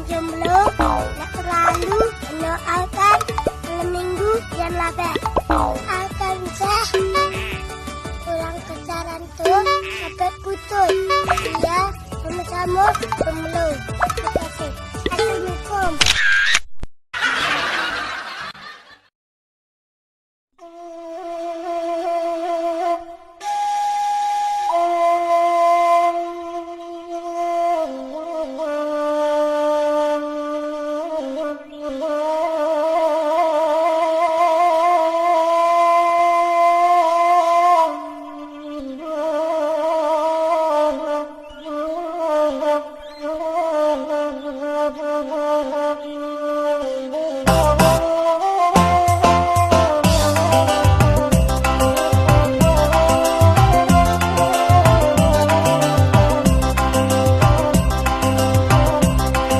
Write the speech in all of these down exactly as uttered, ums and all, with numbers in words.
Jomblo, nak terlalu mendoakan malam minggu jan labek. Akan sah. Urang pacaran tu sampai putus. Iya, samo-samo jomblo. Makasih. Assalamualaikum.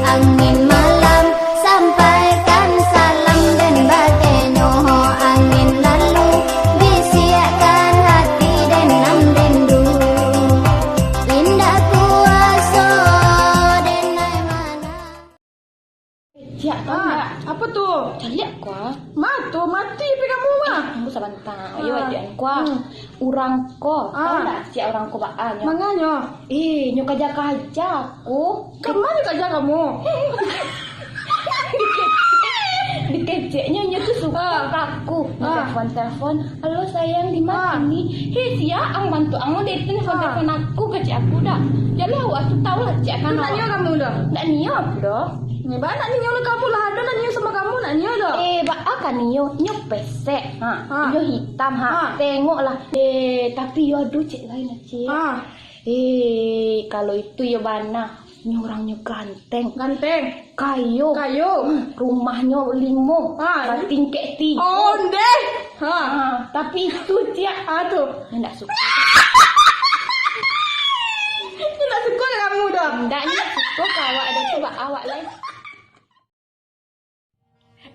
Angin malam, sampaikan salam den bagenyo. Angin lalu, bisiakkan hati den nan rindu. Indak kuaso den ai mana. Ciak, tahu Ah, ndak? Apa tu? Caliak ko ah. Ma tu, mati pi kamu mah. Eh, tunggu sabanta. Ayo, Ah. Ajuan ko ah. Hmm. Urang ko, tahu Ah. ndak? Ciak urang ko baa nyo. Manganyo? Eh, nyo kaja-kaja ko. Ka ma nyo kaja kamu? Dikecek, dikeceknyo, nyo tu suko Ah. ka aku. Nyo Ah. telepon-telepon, "Halo sayang, di ma Ah. kini?" Heh, sia ang bantuak ang dek telepon-telepon Ah. aku, kecek aku dah. Jadi awak tu tahu lah, cek Tu kan nak nio awak. Kamu dah? Ndak nio aku dah. Ni, ba nak nio lah kamu lah, ado nak nio sama kamu, nak nio dah. Eh, baa ka nio? Nio pesek, ha. Ha. Nio hitam, ha. Ha. Tengoklah. Eh, tapi yo ado cek lain lah, cek. Ha. Eh, kalau itu yo bana, nyo urangnyo ganteng. Ganteng. Kayo. Kayo. Hmm, rumahnyo limo. Ah, Batingkek tigo. Ondeh. Ha. Ah, tapi itu, Ciak. Ah, tu. Nyo ndak suko. Nyo ndak suko ka kamu doh. Ndak, nyo ndak suko ka awak, ado tu ba awak lai.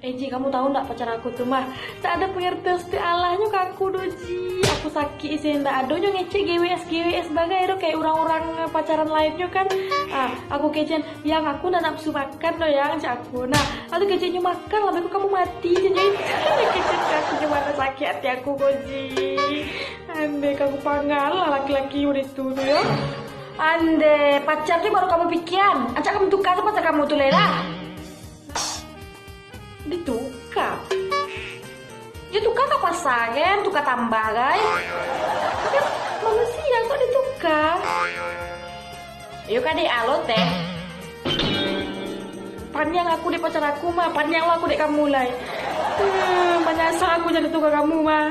Eh, Ji, kamu tahu ndak pacar aku tu mah? Tak ada pengertian setia Allahnyo ka aku doh, Ji. Aku sakik isi ndak ado nyo ngecek G W S, G W S bagai doh kayak urang-urang pacaran lainnyo kan. Ah, aku kecek, "Yang, aku ndak nafsu makan doh, Yang," cak aku. Nah, lalu keceknyo, "Makan lah, beko kamu mati," caknyo itu. Kecek aku, gimana sakik hati aku ko, Ji. Andai kaku pangan lah laki-laki itu tu, ya. Andai pacar tu baru kamu pikian. Acak kamu tukar tu pacar kamu tu, Lela. Dituka. Yo tuka ka pasa kan, tuka tambah kan. Kan manusia kok dituka. Yo ka di alo teh. Paniang aku dek pacar aku mah, paniang lah aku dek kamu lai. Hmm, manyasal aku jadi tuka kamu mah.